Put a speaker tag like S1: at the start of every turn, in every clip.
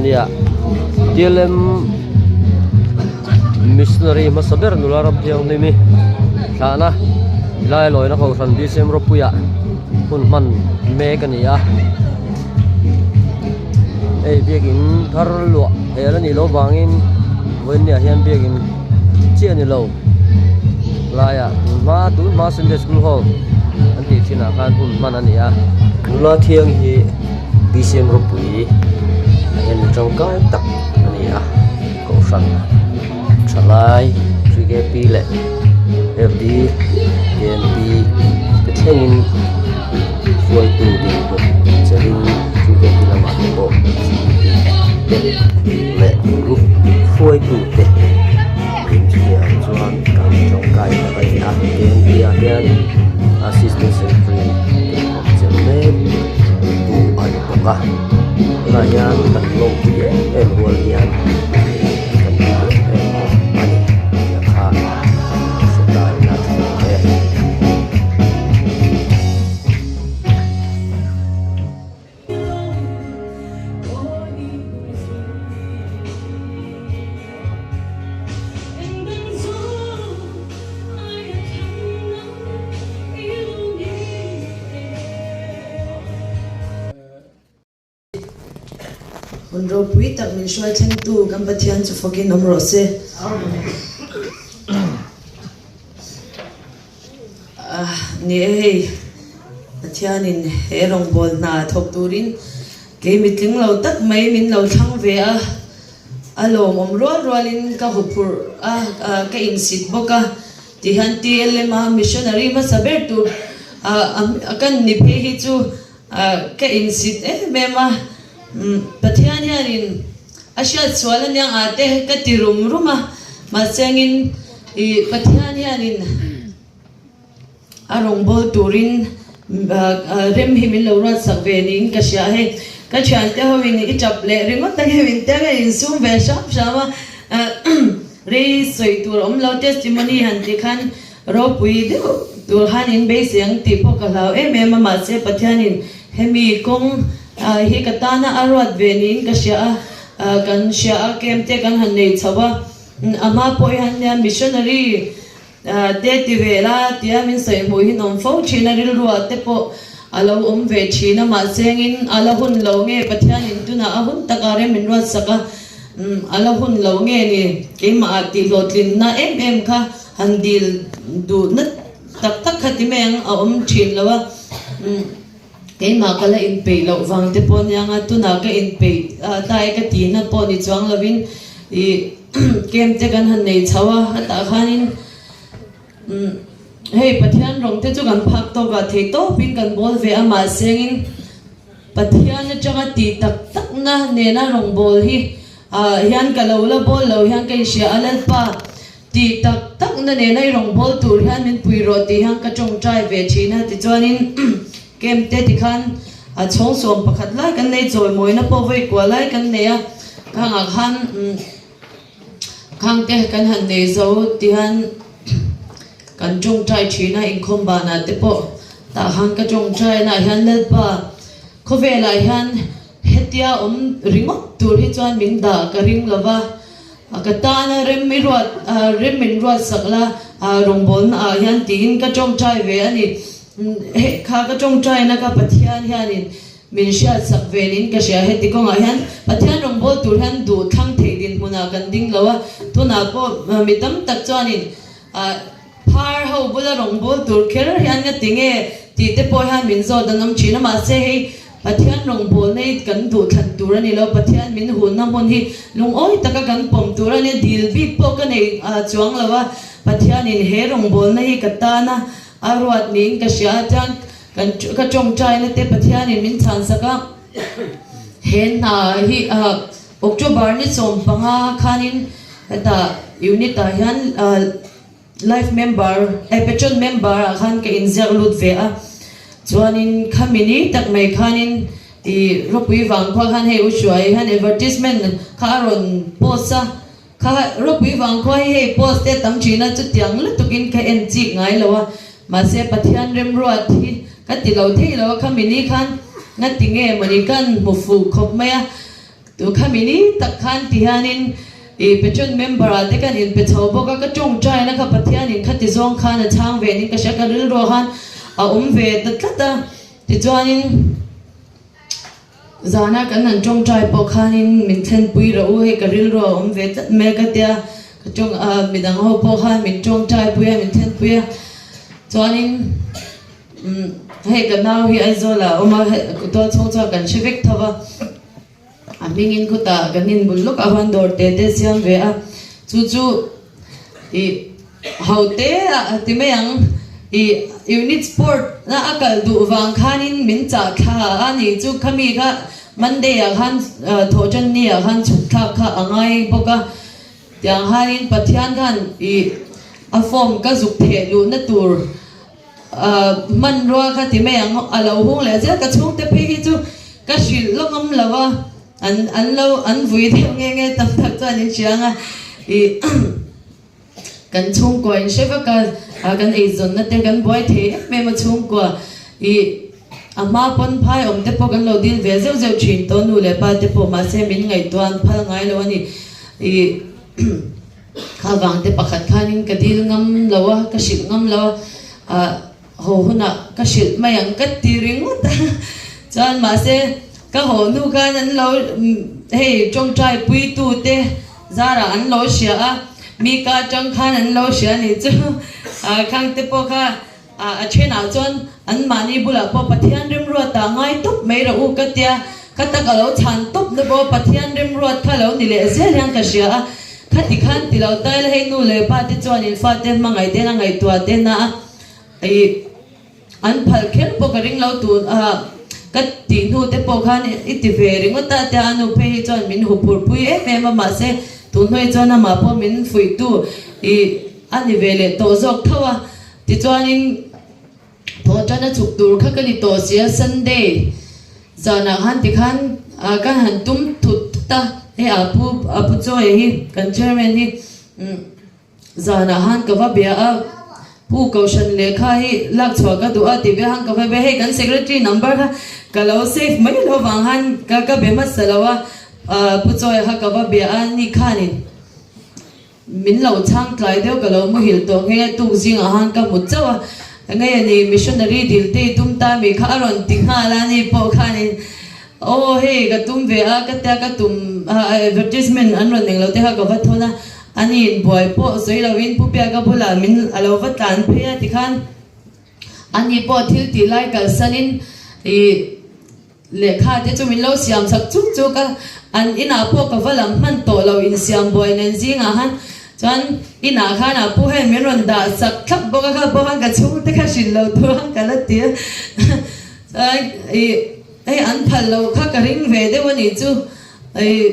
S1: nia tlm missionary hmasa ber nula ram thianghlim hi thlahna lai lawina kohhran bcm rawpuiah hun hman mek a ni a hei biakin thar luah hel a nih loh vangin vawiinniah hian biakin chiah a ni lo laiah tun hma tun hma sunday school hall an tih thinah khan hun hman a ni a nula thiang hi bcm ropui ah hian mi tangkai tak a ni a kohhran thalai 3kp leh fd knp te thlengin hruaitu dinhmun chelhin 3kp lamah te pawh te leh group hruaitu te chutiang chuan kan tangkai tak a ni a knp ah hian assistant secretary te chelh mek tu a ni bawk a tunah hian kan lawmpui em em rual hian kan hmu em em bawk a ni tih kha hre ta ila tha awm e.
S2: Hun ropui tak min hruai thlengtu kan Pathian chu fawkin awm rawh se. Ni e hei, Pathianin he rawngbâwl hna thawk turin kei mitling lo tak mai min lo thlang ve a, a lawmawm rual rualin ka huphurh a, ka insit bawk a. Ti hian TLM a missionary hmasa ber tur a kan ni phei hi chu ka insit em em a, Pathian hianin a hriat sual aniang ah te ka ti rum rum a, mahsengin i Pathian hianin a rawngbâwl turin rem hi min lo ruatsak ve niin ka hria hei. Ka thiante hoin i tap leh ringawt ang em intia ka insum ve hram hram a, rei sawi tur awm lo testimony han tih khan ropui deuh tur khan in beisei ang tih pawh ka hlau em em a, mahse Pathianin hemi kawng hi ka tana a ruat ve niin ka hria a, kan hria a kem te kan han nei chho a, a hma pawh hian nia missionary Te ti ve la tia min sawi hmuh hi nawm fo thin a, rilruah te pawh a lo awm ve thin a, mahsengin a la hun lo nge Pathianin tunah a hun taka rem min ruatsak a, a la hun lo nge ni keimahah tihhlawhtlinna em em kha han dil duhna tak tak kha ti mai ang a awm thin lo a, keimah ka la inpeih loh vang te pawh aniang a, tunah ka inpeih ta e ka tihna pawh ni chuang lovin ih. Kem te kan han nei chho a, hetah khanin hei Pathian rawng te chu kan phak tawk a, thei tawpin kan bawl ve a, mahsengin Pathian atanga tih tak takna nena rawng bawl hi hian ka lo la bawl lo hian ka inhria a, Lalpa tih tak takna nena i rawng bawl tur hian min pui rawh tih hian ka tawngtai ve thin a, tichuanin Kem te tikhan a chhawng 11 lai kan nei, chawimawina pawh vawi kua lai kan nei a, khangah khan khang te kan han nei zo tihian kan tawngtai thin a, inkhawm banah te pawh tah khan ka tawngtai naah hian Lalpa khawvelah hian hetia awm ringawt tur hi chuan min dah ka ring lo va, ka tana rem i ruat rem min ruat sak la rawngbawlna ah hian tiin ka tawngtai ve a ni. Hei kha ka tawngtaina ka Pathian hianin min hriatsak venin ka hria. Heti kawngah hian Pathian rawngbâwl tur hian duh thlang theih dinhmunah kan ding lo a, tunah pawh mi tam tak chuanin phar ho bula rawngbâwl tur kher hian nga ti nge tih te pawh hian min zawt an awm thin a, mahse hei Pathian rawngbâwlna hi kan duh thlan tur a ni lo, Pathian min hunna hmun hi lungawi taka kan pawm tur a ni, dil bik pawh ka nei chuang lo a, Pathianin he rawngbâwlna hi ka tana A ruat niin ka hria a, chuan kan ka tawngtaina te Pathianin min chhansak a, he hna hi October ni 15 khanin heta unit ah hian life member eh patron member ah khan ka inziak lut ve a, chuanin khami ni tak mai khanin ih ropui vang khuah khan hei u Hruai hian advertisement kha a rawn post a. Kha ropui vang khua hi hei post te tam thin a, chutiang lutukin ka en chik ngai lo a, mahse Pathian remruat hi ka ti lo thei lo a, khami ni khan nga ti nge mawni kan hmu fuh khawp mai a, Tu khami ni tak khan ti hianin i patron member ah te kan inpe chho bawk a, ka tawngtaina kha Pathianin khati zawng khan a chhang ve niin ka hria, ka rilruah khan a awm ve ta tlat a. Tichuanin zana kan han tawngtai pawh khanin min thlenpui rawh u, hei ka rilruah a awm ve tlat mai a ka tia, ka tawng midang ho pawh khan min tawngtai pui a, min thlenpui a. Chuanin umm hei ka nau hi Aizawl ah a awm a, tual chhung chuan kan hre vek tho va. A hmingin khutah kan inbul lawk a huan dawr te te siam ve a, chu chu ih ho te ah ti mai ang ih unit sport na a kal duh vang khanin min chah thla a ni chu khami kha Monday ah khan thawhtanni ah khan chhuk thlak kha a ngai bawk a, tiang hanin Pathian khan ih a form ka zuk theh luhna tur. Hmanrua kha ti mai ang, a lo hung leh zel ka chhungte phei hi chu ka hrilh lawk awm lo a, an an lo an vui deuh nge nge tam tak chuan in hria ang a, ih kan chhungkua in hre vak a, kan eizawnna te kan buai thei em em a chhungkua, ih a hma pawn phai awm te pawh kan lo dil ve zeuh zeuh thin tawh nu leh pa te pawh mahse min ngaihtuah an phal ngai lo a ni, ih. Kha vangte pakhat khanin ka dil ngam lo a, ka hrilh ngam lo a, ah haw hunah ka hrilh mai ang ka ti ringawt a, chuan mahse ka haw hnu khan an lo hei tawngtai puitu te zarah an lo hria a, mi ka atang khan an lo hria a nih chu, ah khangte pawh kha A thenah chuan anmahni bulah pawh Pathian remruatah ngai tawp mai rawh u ka tia, ka tak a lo chhan tawp na pawh Pathian remruat kha lo ni leh zel hian ka hria a, khati khan ti lo tai la hei nu leh pa te chuan in fate hmangaih ten a ngaihtuah te na a ih an phal kher pawh ka ring lo tun a ka tih hnu te pawh khan i ti ve ringawt a tia a nu phei hi chuan min huphurh pui em em a mahse tun hnuai chuan amah pawh min fuihtu ih a ni ve leh tawh zawk tho a. Tichuanin thawhṭana chhuk tur kha ka ni tawh si a, Sunday zanah khan tikhan ka han tum thut thut a, hei a pu a pu Chawia hi kan chairman hi zanah khan ka va bia a, Pu Kohhran lehkha hi lak chhuah ka duh a tih ve khan ka va bia, hei kan secretary number kha ka lo save mai lo vang khan ka ka be hmasa lo a, Pu Chawia kha ka va bia a, ni khanin. Min lo chhang tlai deuh ka lo muhilh tawh nghe a tuk zingah han ka hmu chauh a, engei a ni missionary dil te i tum ta mi kha a rawn ti nghal a ni pawh khanin aw hei ka tum ve a ka tia ka tum advertisement an rawn englo te kha ka va thawn a, ani in buai pawh sawi lovin Pu Biaka bulah min a lo va tlan phei a tikhan ani pawh thil tih lai kalsanin ih Lehkha te chu min lo siam chak chuk chuk a, an inah pawh ka va lam hman tawh lo insiam buai nen zingah khan chuan inah khan a pu hian min rawn dah chak thlap bawk a, kha pawh khan ka chhungte kha hrilh lo tur ang ka la ti a, chuan ih hei an phal loh kha ka ring ve deuh a nih chu ih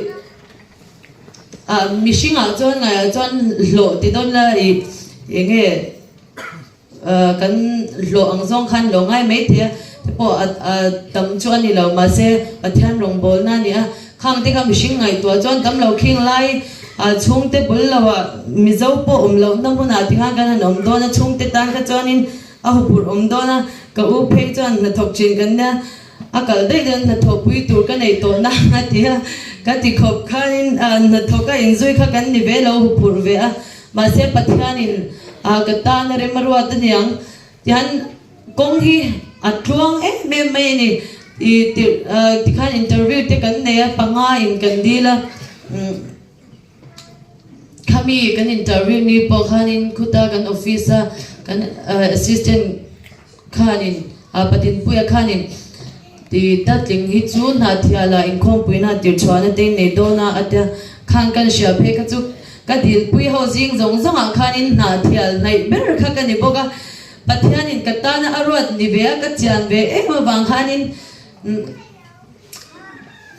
S2: ah mihringah chuan ngaiah chuan hlawh ti dawn la ih eng nge. Kan hlawh ang zawng khan lo ngai mai thei a, te pawh a tam chu a ni lo, mahse Pathian rawngbawlna a ni a, khang te kha mihring ngaihtuah chuan tam lo khing lai chhungte bul lo ah Mizo pawh awm lohna hmunah ti khan kan han awm dawn a, chhungte tan kha chuanin a huphurh awm dawn a, ka u phei chuan hnathawk thin kan nia, a kal daih dawn hnathawhpui tur ka neih tawh na a ti a, ka ti khawp khanin hnathawk a inzui kha kan ni ve lo huphurh ve a. Mahse Pathianin a ka tan a rem a ruat a niang tihian kawng hi a tluang em em mai a ni. I tirh tikhan interview te kan nei a, panga in kan dil a, khami kan interview ni pawh khanin khuta kan office a kan assistant khanin Patinpuia khanin Ti ta tling hi chu Hnahthiala inkhawmpuina tirchhuahna te in nei dawn a, a tia. Khan kan hria phei kha chu ka dilpui ho zing zawng zawngah khanin Hnahthial hnaih ber kha ka ni bawk a. Pathianin ka tana a ruat ni ve a, ka chian ve em avang khanin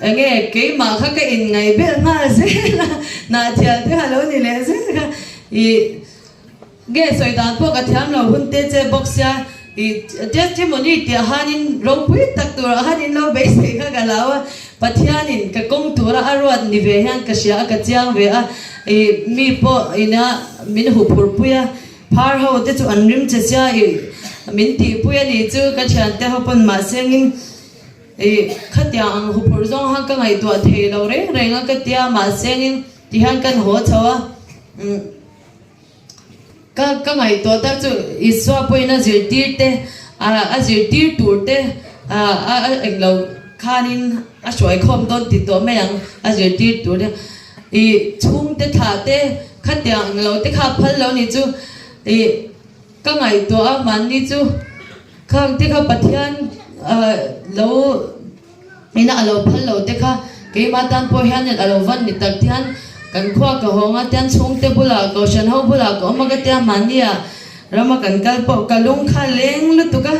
S2: enge keimah kha ka inngaih ber nghal zel a, Hnahthial te kha lo ni leh zel kha i. Nge sawi dan pawh ka thiam lo hun te che bawk sia i testimony tih ah hanin ropui tak tur ah hanin lo beisei kha ka hlau a, Pathianin ka kawng tura a ruat ni ve hian ka hria a ka chiang ve a, i mi pawh ina min huphurh pui a, phar ho te chu an rim che sia i min tihpui a nih chu ka thiante ho pawn mahse ngin. Ih, khatiang ang huphurh zawng khan ka ngaihtuah thei lo reng reng a ka tia, mahse engin tihian kan haw chho a, umm ka ka ngaihtuah tak chu Isua pawhin a zirtir te, a zirtir tur te a a englo khanin a hruai khawm dawn ti tawh mai ang a zirtir tur te, ih chhungte thlah te khatiang englo te kha a phal lo ni chu ih. Ka ngaihtuah a mahni chu khang te kha Pathian lo ina a lo phal lo te kha keimah tan pawh hian a lo van ni tak te hian kan khua ka hawng a tian chhungte bulah kohhran ho bulah ka awm a ka tia mahni ah rama kan kal pawh ka lung kha leng lutuk a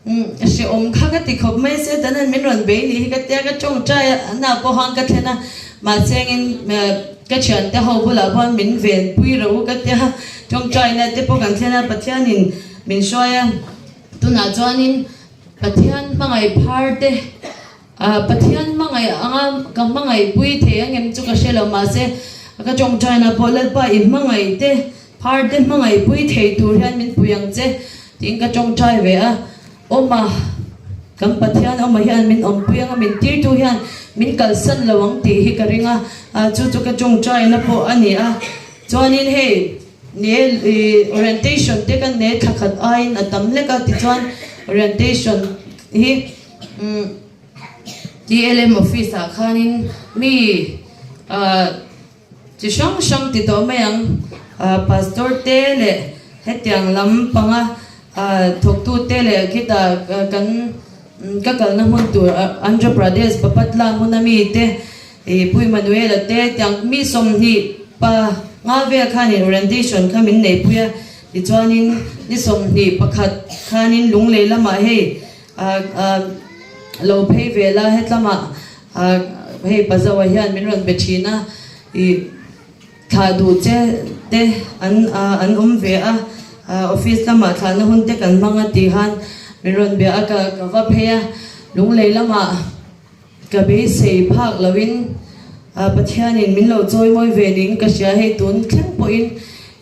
S2: hrehawm kha ka ti khawp mai se tan hian min rawn bei ni hi ka tia ka tawngtai a na pawh han ka thlen a mahse engin Ka thiante ho bulah pawh min venpui ro ka tia, tawngtaina te pawh kan thlen a, Pathianin min hruai a, tunah chuanin Pathian hmangaih phar te ah Pathian hmangaih anga ka hmangaih pui thei ang em chu ka hre lo mahse ka tawngtaina pawh Lalpa i hmangaih te phar te hmangaih pui thei tur hian min pui ang che tiin ka tawngtai ve a. Awma, kan Pathian awma hian min awmpui anga min tirtu hian min kalsan lo ang tih hi ka ring a, chu chu ka tawngtaina pawh a ni a. Chuanin hei ne orientation te kan nei thla khat aiin a tam hlek a, tichuan orientation hi TLM office ah khanin mi Chi hrang hrang ti tawh mai ang. Pastor te leh hetiang lam panga thawktu te leh khitah kan ka kalna hmun tur Andhra Pradesh Bapatla hmuna mi te Pu Emmanuel-a te tiang mi 25 vel khanin orientation kha min neihpui a, tichuanin ni 21 khanin Lunglei lamah hei lo phei ve la hetlamah Hei Pazawa hian min rawn be thin a, ih thlah duh che te an an awm ve a, office lamah thlahna hun te kan hmang a tih khan min rawn bia a, ka ka va phei a, Lunglei lamah ka beisei phak loin Pathianin min lo chawimawi ve niin ka hria, hei tun thleng pawhin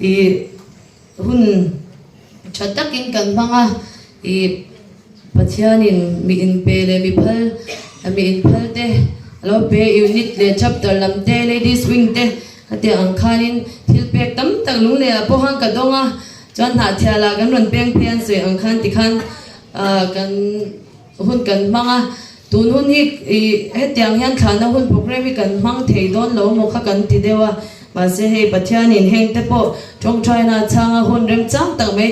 S2: ih Hun tha takin kan hmang a, ih Pathianin mi inpe leh mi phal, mi inphal te a lo pe, unit leh chapter lam te, ladies wing te ka tih ang khanin thil pek tam tak lunglehah pawh khan ka dawng a, chuan hnahthialah kan rawn peng phei an sawi ang khan tikhan kan hun kan hmang a, tun hun hi ih hetiang hian thlahna hun program hi kan hmang thei dawn lo maw kha kan ti deuh a, mahse hei Pathianin heng te pawh tawngtaina chhanga hun remchang tak mai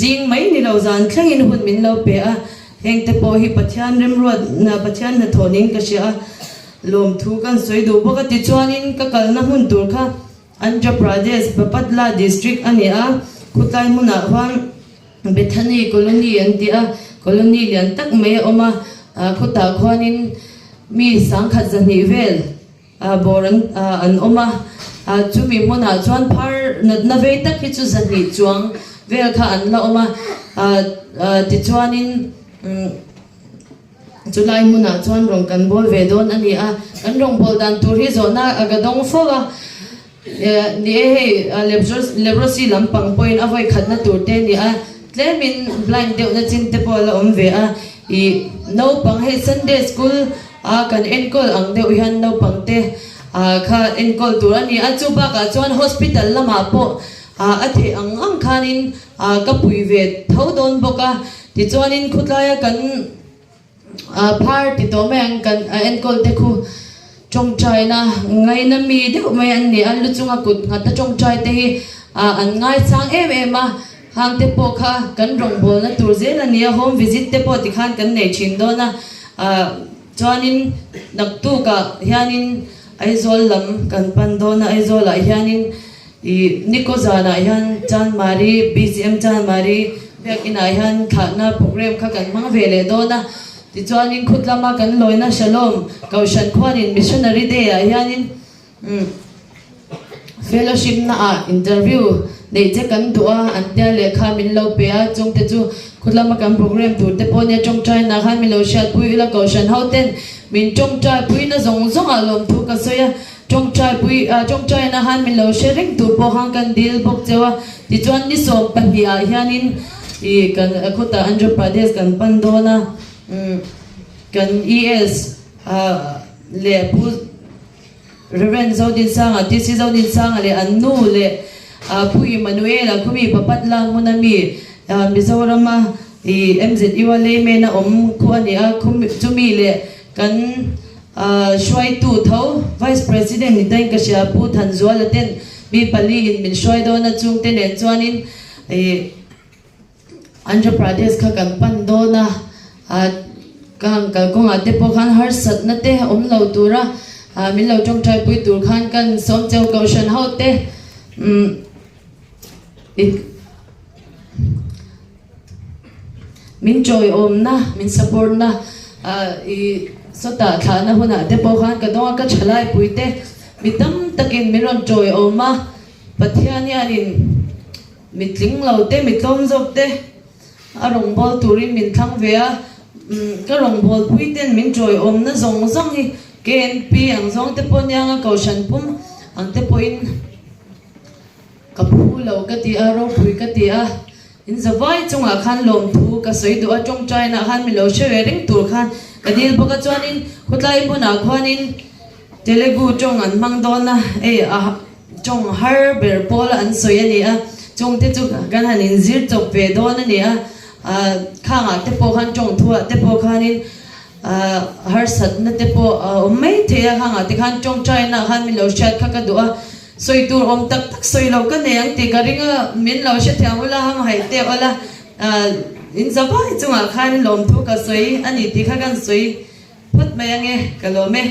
S2: zing mai ni lo zan thlengin hun min lo pe a, heng te pawh hi Pathian remruat Pathian hnathawh niin ka hria a, lawmthu kan sawi duh bawk a tichuanin ka kalna hmun tur kha Andhra Pradesh Bapatla district a ni a, khutlai hmunah khuan Bethany Colony an ti a, colony lian tak mai a awm a, khutah khuanin mi 1200 vel bawr an an awm a, chumi hmunah chuan phar natna vei tak hi chu 200 chuang vel kha an la awm a, tichuanin. Chulai hmunah chuan rawng kan bawl ve dawn a ni a, kan rawngbâwl dan tur hi zawhna a ka dawng fo a. Ni e hei leprosy lampang pawhin a vawi khatna tur te a ni a, tlemin blind deuhna chin te pawh a la awm ve a. Ih naupang hei Sunday school a kan enkawl ang deuh hian naupang te kha enkawl tur a ni a, chu bakah chuan hospital lamah pawh a theih ang ang khanin ka pui ve tho dawn bawk a. Tichuanin khutlaia kan phar ti tawh mai ang kan enkawl te khu tawngtaina ngaina mi deuh mai an ni a, lu chunga kut nghata tawngtai te hi an ngaisang em em a, hang te pawh kha kan rawngbawlna tur zel a ni a, home visit te pawh tikhan kan nei thin dawn a, chuanin naktukah hianin Aizawl lam kan pan dawn a, Aizawlah hianin Ih Niko zanah hian Chanmari, BCM Chanmari biakinah hian thlahna program kha kan hmang ve leh dawn a. Tichuanin khut lama kan lawina Shalom Kohhran khuanin Missionary Day ah hianin Fellowship naah interview neih che kan duh a, an tia lehkha min lo pe a, chungte chu khut lama kan program tur te pawh nia tawngtainah khan min lo hriatpui ila Kohhran ho ten min tawngtaipui na zawng zawngah lawmthu ka sawi a. Tawngtaipui ah tawngtaina han min lo hre reng tur pawh khan kan dil bawk cheu a, tichuan ni 12 ah hianin ih kan khawtah Andhra Pradesh kan pan dawn a, umm. kan ES leh Pu Rev. Zodinsanga, TC Zodinsanga leh an nu leh Pu Emmanuel-a khumi Papat lak hmuna mi Mizorama i MZU-a layman-a awm khu a ni a, chumi leh kan hruaitu tho Vice President ni tain ka hria Pu Thanzuala ten mi paliin min hruai dawn a, chungte nen chuanin i Andhra Pradesh kha kan pan dawn a, ka han kal kawngah te pawh khan harsatna te awm lo tura min lo tawngtai pui tur khan kan sawm cheu kohhran ho te min chawiawmna min support na i sawtah thlahna hunah te pawh khan ka dawng a ka thalai pui te mi tam takin min rawn chawiawm a Pathian hianin Mi tling lo te, mi tlawm zawk te a rawngbâwl turin min thlang ve a, ka rawngbâwl pui ten min ṭawiawmna zawng zawng hi KNP ang zawng te pawh nia anga Kohhran pum ang te pawhin ka phu lo ka ti a, ropui ka ti a, in zavai chungah khan lawmthu ka sawi duh a, ṭawngṭainah khan mi lo hre ve reng tur khan ka dil bawk a, chuanin khawtlai hmunah khuanin Telugu ṭawng an hmang dawn a, hei a ṭawng har ber pawl an sawi a ni a, chungte chu kan han inzir chawp ve dawn a ni a, khangah te pawh khan ṭawng thuah te pawh khanin harsatna te pawh a awm mai thei a, khangah te khan ṭawngṭaina khan min lo hriat kha ka duh a, sawi tur awm tak tak sawi loh ka nei ang tih ka ring a, min lo hrethiam ula hamhaih teh ula, in zavai chungah khan lawmthu ka sawi a ni tih kha kan sawi. Phawt mai ange, ka lawm e.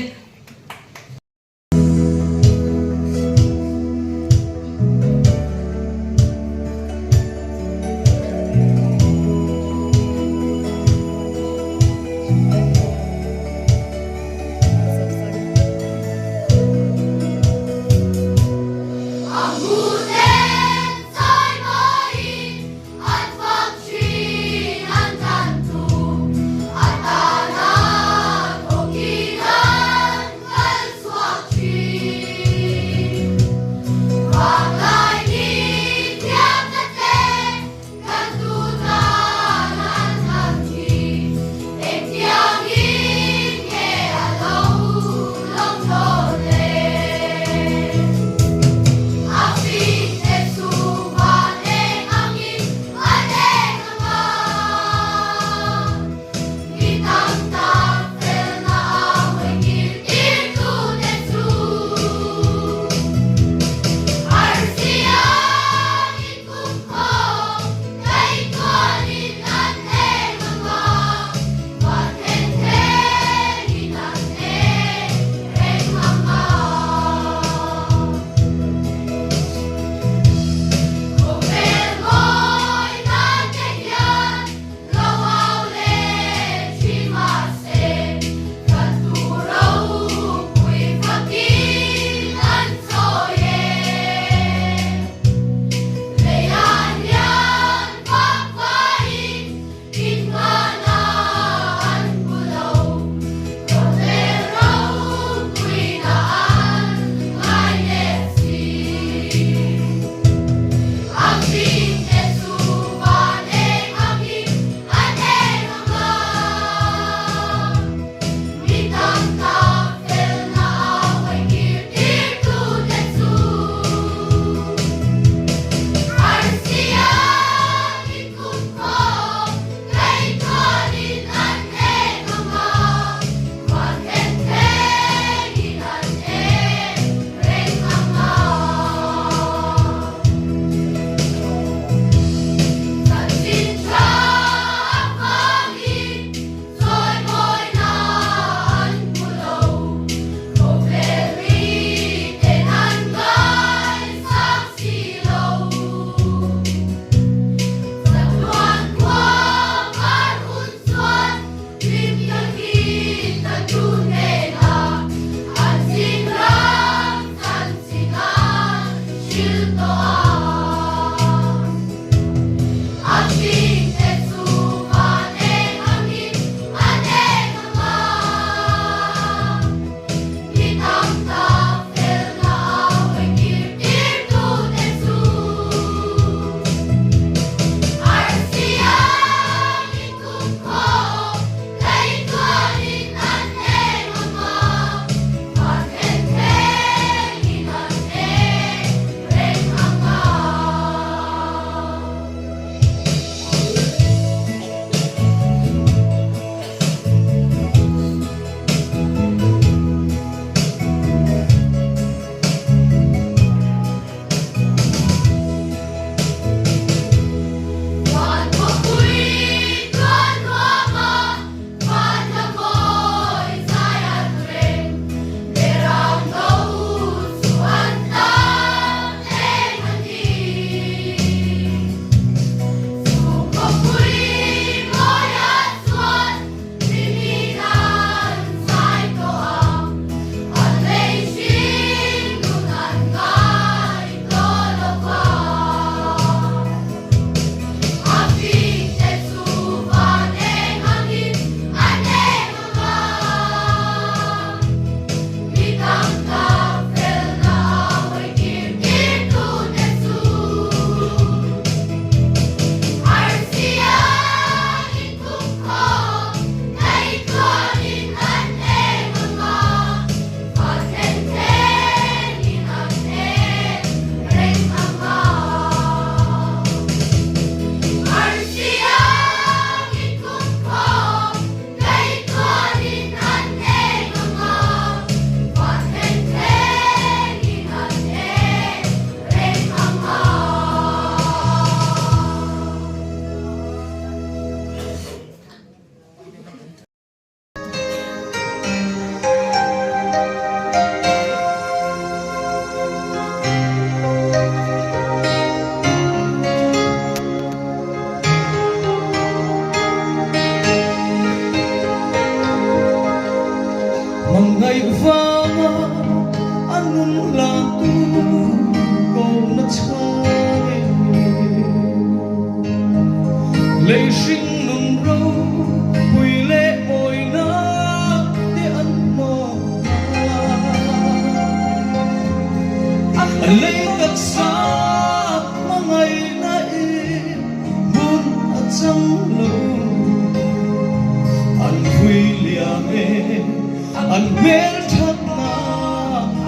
S3: An hmelthatna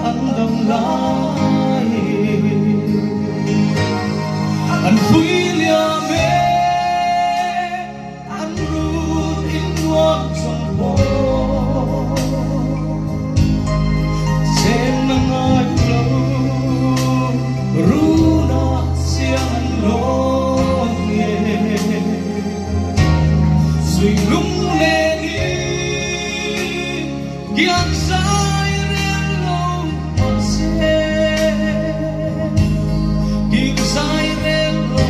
S3: an dam lai An vui liam e An run in nuam chawng pawh Chen na ngai lo Runah siang an lawm e Sui lung len in Kiang zai rel lo mahse Kiang zai rel lo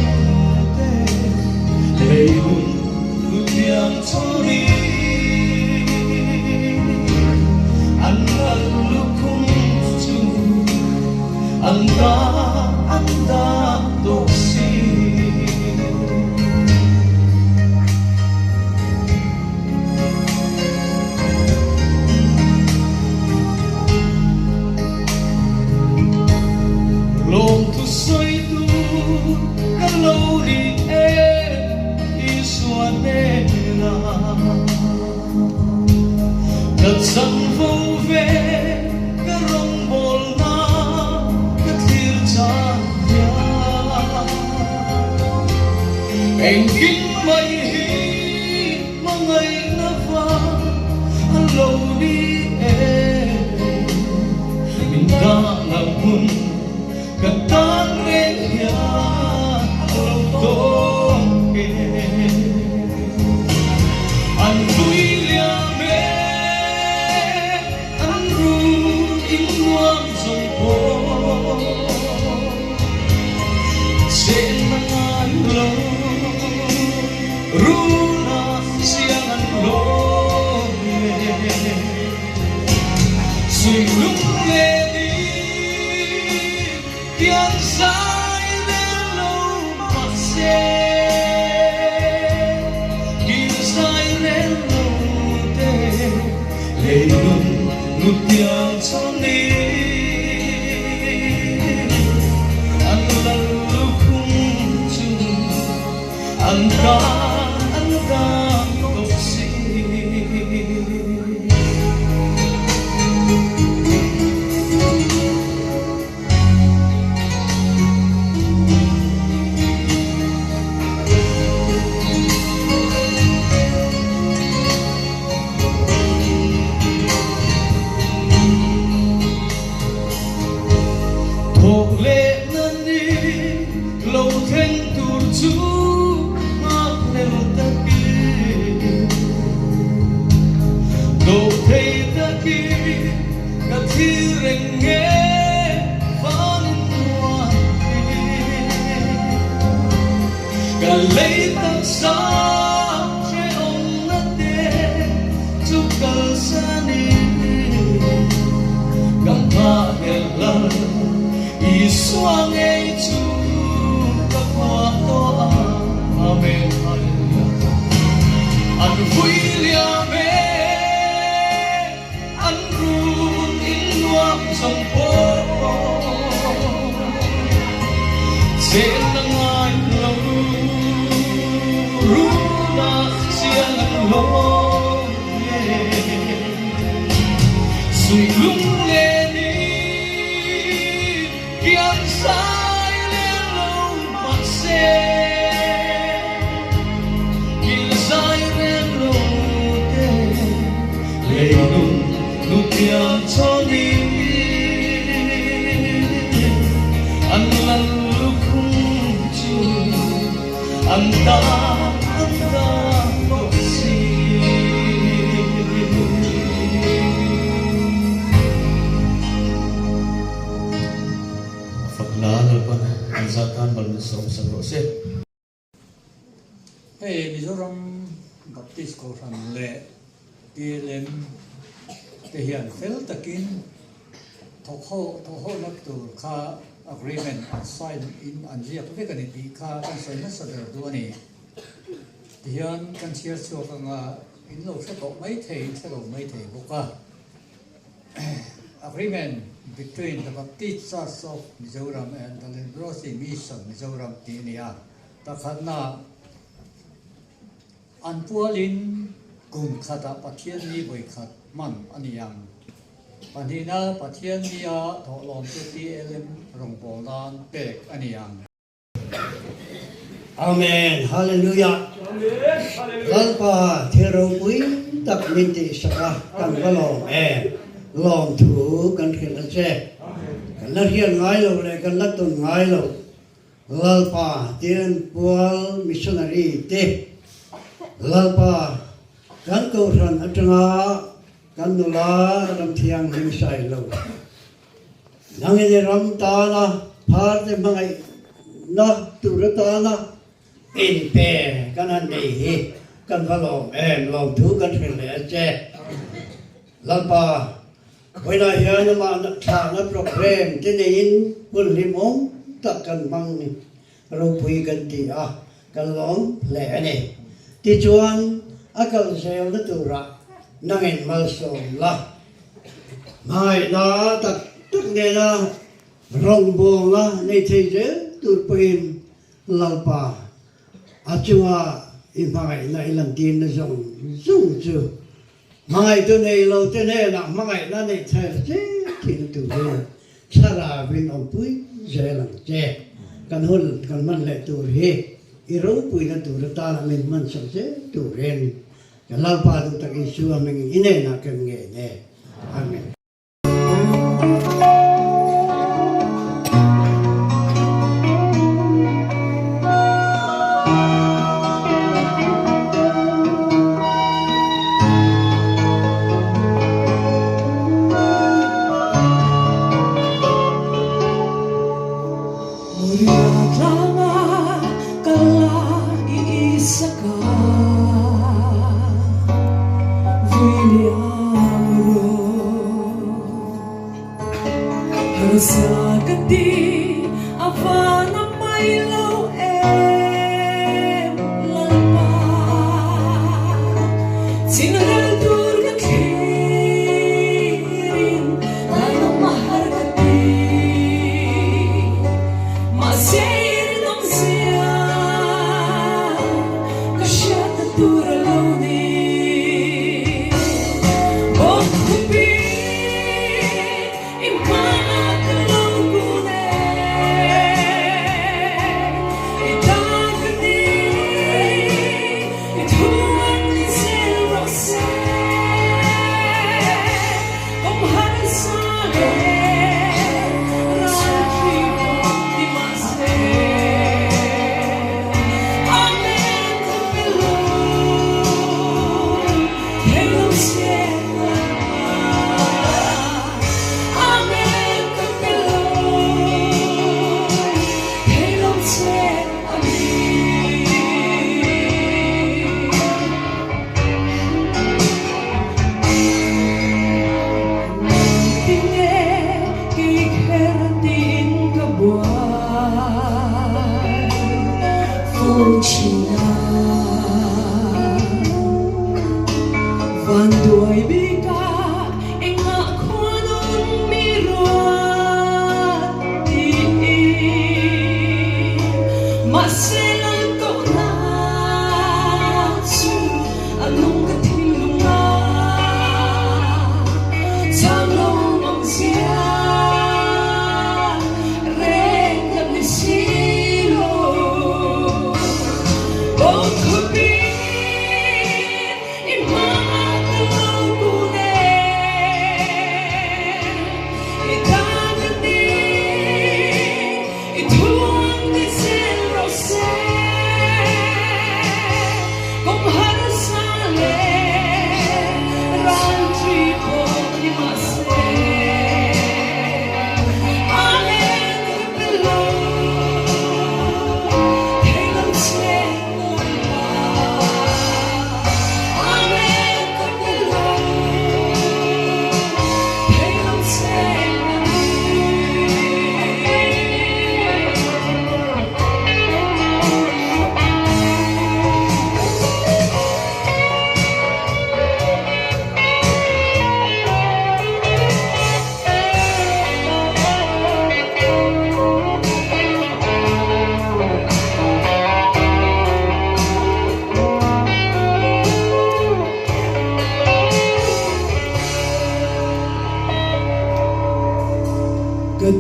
S3: te Leilung lutiang chawni An lal lukhum chu an ta an dah tawh si. Lawmthu sawi tur ka lo ni e Isua hnenah Ka chanvo ve ka rawngbawlna ka thlir chang hian Engkim mai hi Hmangaihna vang a lo ni e Min dahna hmun ka tan reng hian a lo tawk e An vui liam e an run in nuam zawng pawh Chen na ngai lo. Runa siang an lawm e Sui lung len in tiang zai rel lo mahse Kil zai rel lo te leilung nutiang chawm ni An lal lukhum chu An ta an ta tawh si. Thawk leh na ni lo thleng tur chu nghakhlel takin Dawh thei takin ka thlir reng nge vanin nuam hi Ka lei taksa hrehawmna te chu kalsanin ka nghahhlel lal Isua ngei chu ka phuah tawh a, Amen Hallelujah. An vui liam e, an run in nuam zawng pawh Chen na ngai lo, run ah chiang an lawm e, Sui lung len in Kiang sai leng lo mahse Kil zai reng lo te Leilung nutiang chawnin An lal lukhum chu an ta an ta tawh si.
S4: A fakna Lalpan an zat tan mal min sawm sak rawh se.
S5: Hei Mizoram Baptist Kohhran leh PLM te hian fel takin thawk thawhhawhna tur kha agreement an sign in an ziak vek a ni tih kha kan sawi hmasa ber duh a ni. Tihian kan chhiar chhuak anga in lo hre tawh maithei in hre lo maithei bawk a. Agreement between the Baptist Church of Mizoram and the Leprosy Mission Mizoram tih a ni a. Pakhatna, an pualin Kum khatah Pathian ni vawi khat hman a ni ang. Pahnihna Pathian nia thawhlawm chu TLM rawngbâwl nan pek a ni ang.
S6: Amen Hallelujah Lalpa thil ropui tak min tihsak a kan va lawm em lawmthu kan hrilh a che kan la hriat ngai lo leh kan la tawn ngai lo Lalpa Tian Pual Missionary te Lalpa kan kohhran atanga kan nula ram thianghlim sai lo Nangin i ram tana pharte hmangaihna tur atana inpe kan han nei hi kan va lawm em, lawmthu kan hrilh leh a che. Lalpa, vawiinah hian amah thlahna program te neiin hun hlimawm tak kan hmang ropui kan ti a, kan lawm hle a ni. Tichuan, a kal zelna turah nangin malsawm la. Hmangaihna tak tak nena rawngbawlna nei thei zel tur pawhin Lalpa a chunga i hmangaihna i lantirna zawng zawng chu hmangaihtu nei lo te hnenah hmangaihna neih thar zel tihna turin thlarauin awmpui zel ang che. Kan hun kan hman leh tur hi i ropuina tur atana min hmansak zel turin Ka Lalpa duh tak Isua hmingin i hnenah kan ngen e. Amen.
S2: Moria tlanga kal a i Isaka vui liam rawh. Harsa ka ti a van a mai lo em Lalpa. Chingrel tur ka thlirin Lalawm a har ka ti. Mahse i rinawm zia ka hriatna tur a lo ni. Bawkhupi i hmaah ka lo kun e, i ta ka ni, i thu an ni zel rawh se. Awm harsa leh ralṭhi pawh ni mahse, Amen ka pe lo, thei lo che Lalpa. Amen ka pe lo, thei lo che a ni. Tinge kei kher tiin ka buai fo thin a, van duai bikah engah khuan un mi ruat tiin mahse lal kohna chu A nung ka thinlung a chang lo mang zia reng ka ni si lo. Bawngkhupi i hmaah ka lo kun e.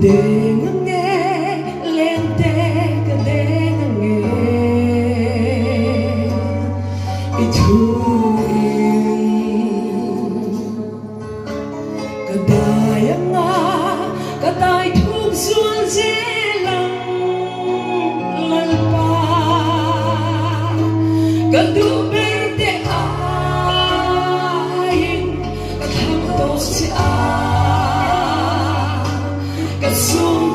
S2: deng ange lengte ka deng ange i thu in ka dai anga ka dai thuk zual zel ang Lalpa ka duh ber te aiin ka thlang tawh che a ka sum.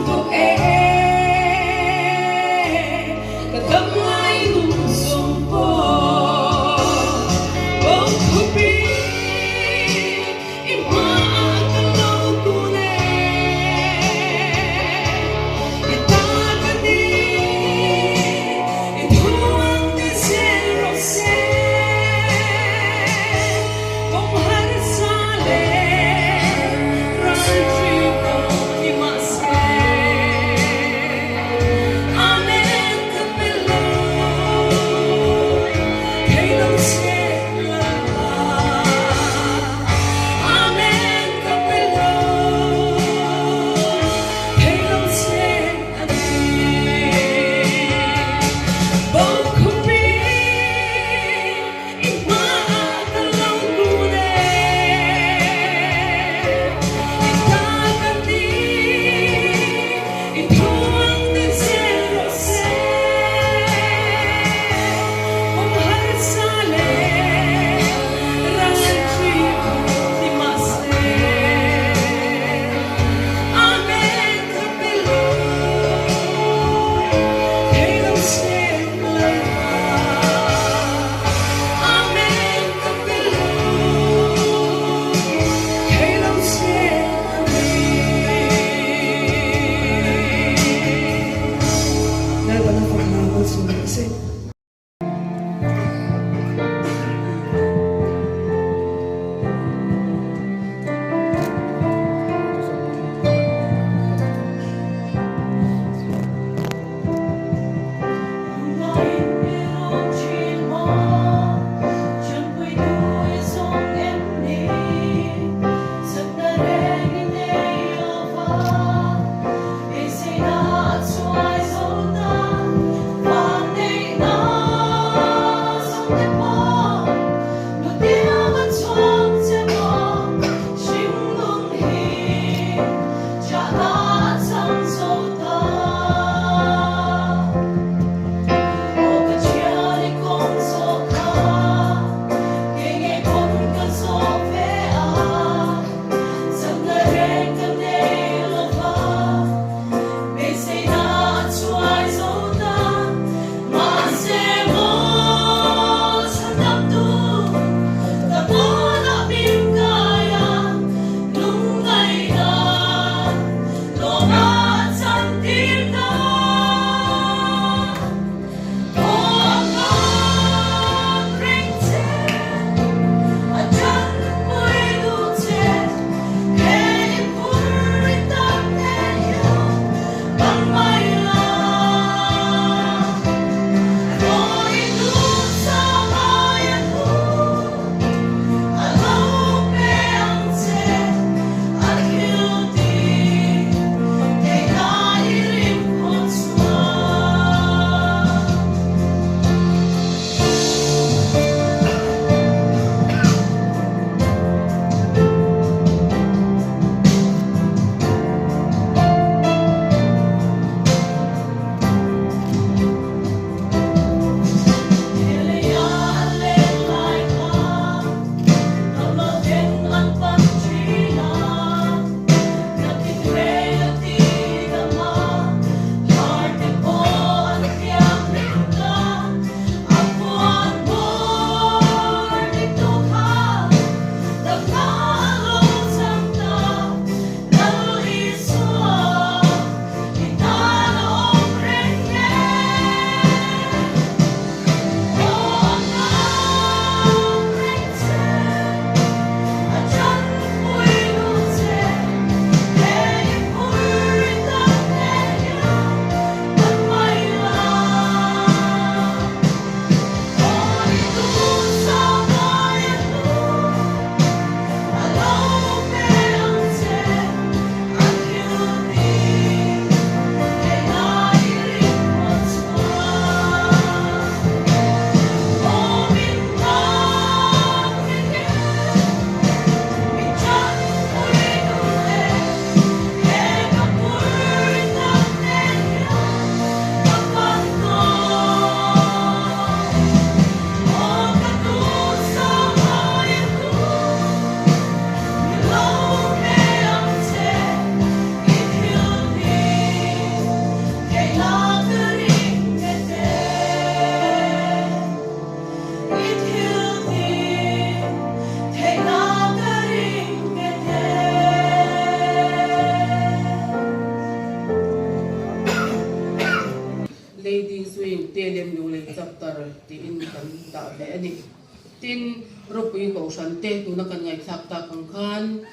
S7: Tin, ropui kohhran te tuna kan ngaihthlak tak ang khan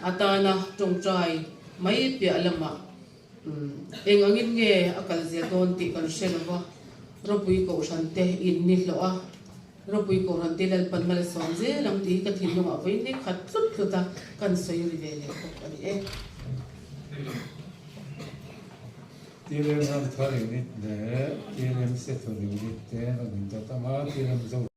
S7: a tana tawngtai mai piah lamah eng angin nge a kal zel dawn tih kan hre lo va, ropui kohhran te in ni hlawh a, ropui kohhran te Lalpan malsawm zel ang tih hi ka thinlungah vawi ni khat tlut tlut a kan sawi ri ve leh bawk a ni e.
S5: TLM Ramthar Unit leh TLM Sethun Unit te an rawn indawt ang a, TLM Zo.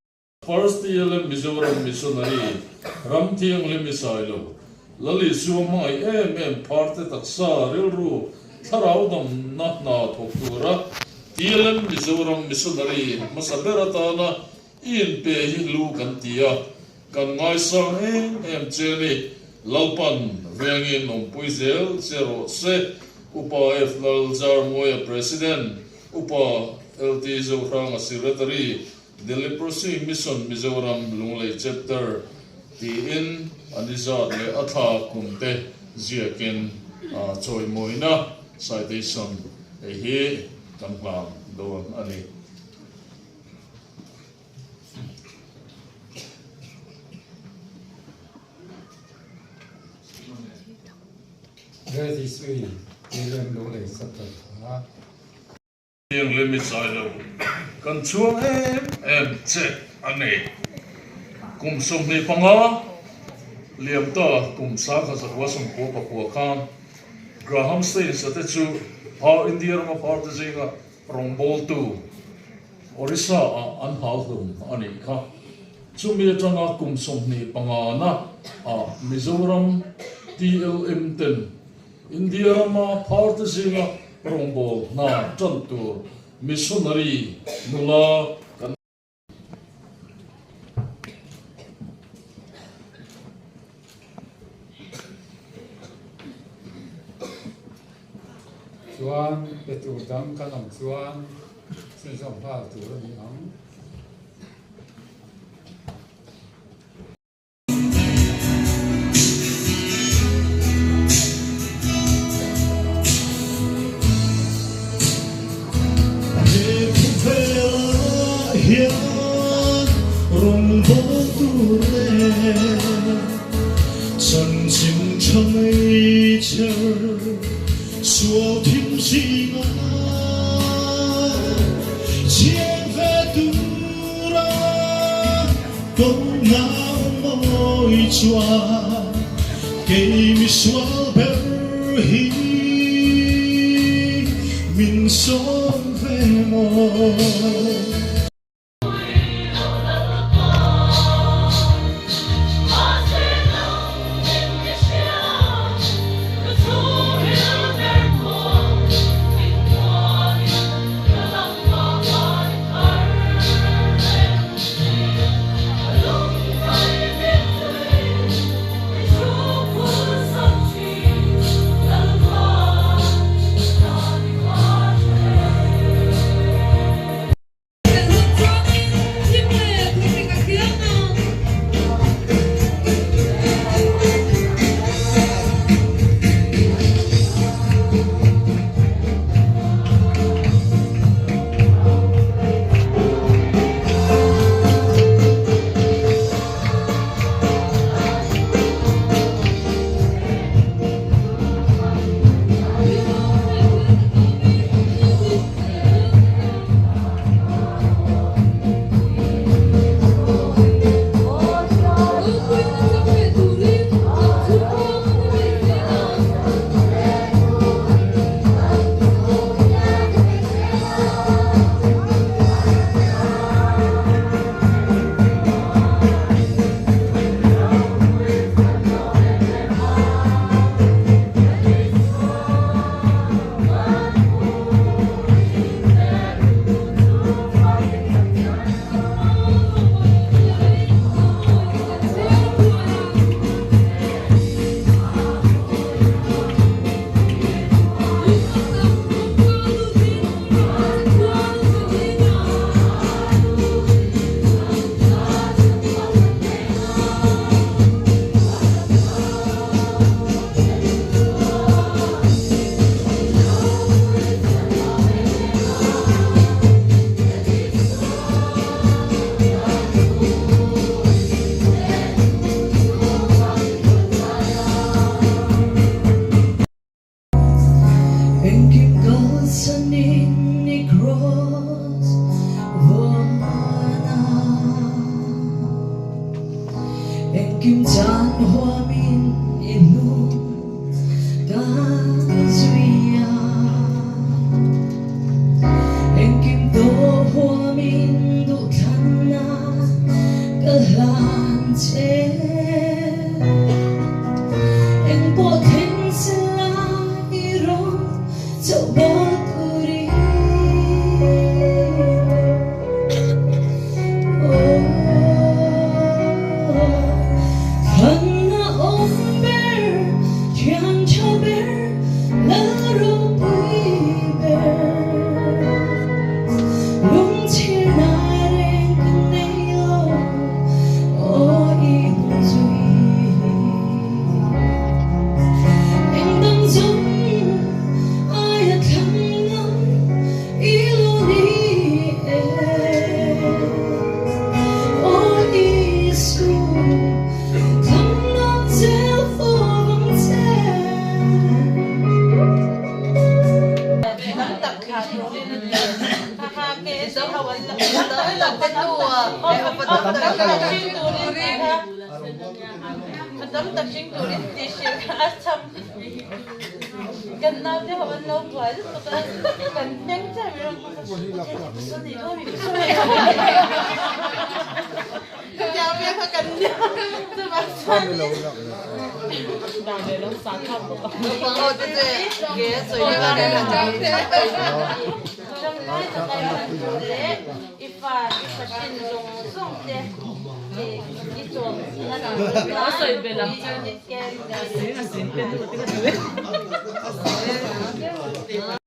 S8: First TLM Mizoram Missionary Ram Thianghlim i sai lo, Lal Isua hmangaih em em pharte taksa rilru thlarau damna hna thawk tura TLM Mizoram Missionary hmasa ber atana i inpe hi hlu kan ti a, kan ngaisang em em che ni. Lalpan vengin awmpui zel che rawh se. Upa F Lal Zarmuaia President, Upa LT Zohranga Secretary, The Leprosy Mission Mizoram Lunglei Chapter tiin a ni zat leh a thla kum te ziakin chawimawina citation hei hi kan hlan dawn a ni.
S5: Registry TLM Lunglei Chapter kha.
S8: Thianghlim i chai lo, kan chhuang em em che a ni. Kum 25 liam ta kum 1999 khan Graham Staines a te chu Phar India rama Phar te zinga rawngbawltu Orissa ah an hal hlum a nih kha. Chumi atanga kum 25 na ah Mizoram TLM ten India rama phar te zinga rawngbâwl hna ṭan tur missionary nula kan.
S5: Chuan pe tur dang kan awm chuan chhunzawm nghal tur a ni ang.
S2: Engkim chan huamin i hnung ka zui a. Engkim tawh huamin duhthlanna ka hlan che. Engpawh thleng se la i rawn chauh bawk turin. Thlanna awm ber, thian tha ber, lal ropui ber. Lungchhirna reng ka nei lo, aw i hmu zui. Engdang zawng aia thlang ngam I lo ni e, Aw Isu, thlang nawn zel fo vang che.
S9: Kan naute ho an lo buai lutuk a, kan hmeng chiah mai rawn hmang a, pasal nei dawn mi pasal nei dawn mi tiang vel kha kan nia chuvang chuan Tangkai taka i han duh leh i fa i fa hrin zawng zawng te i chawm na tur tan.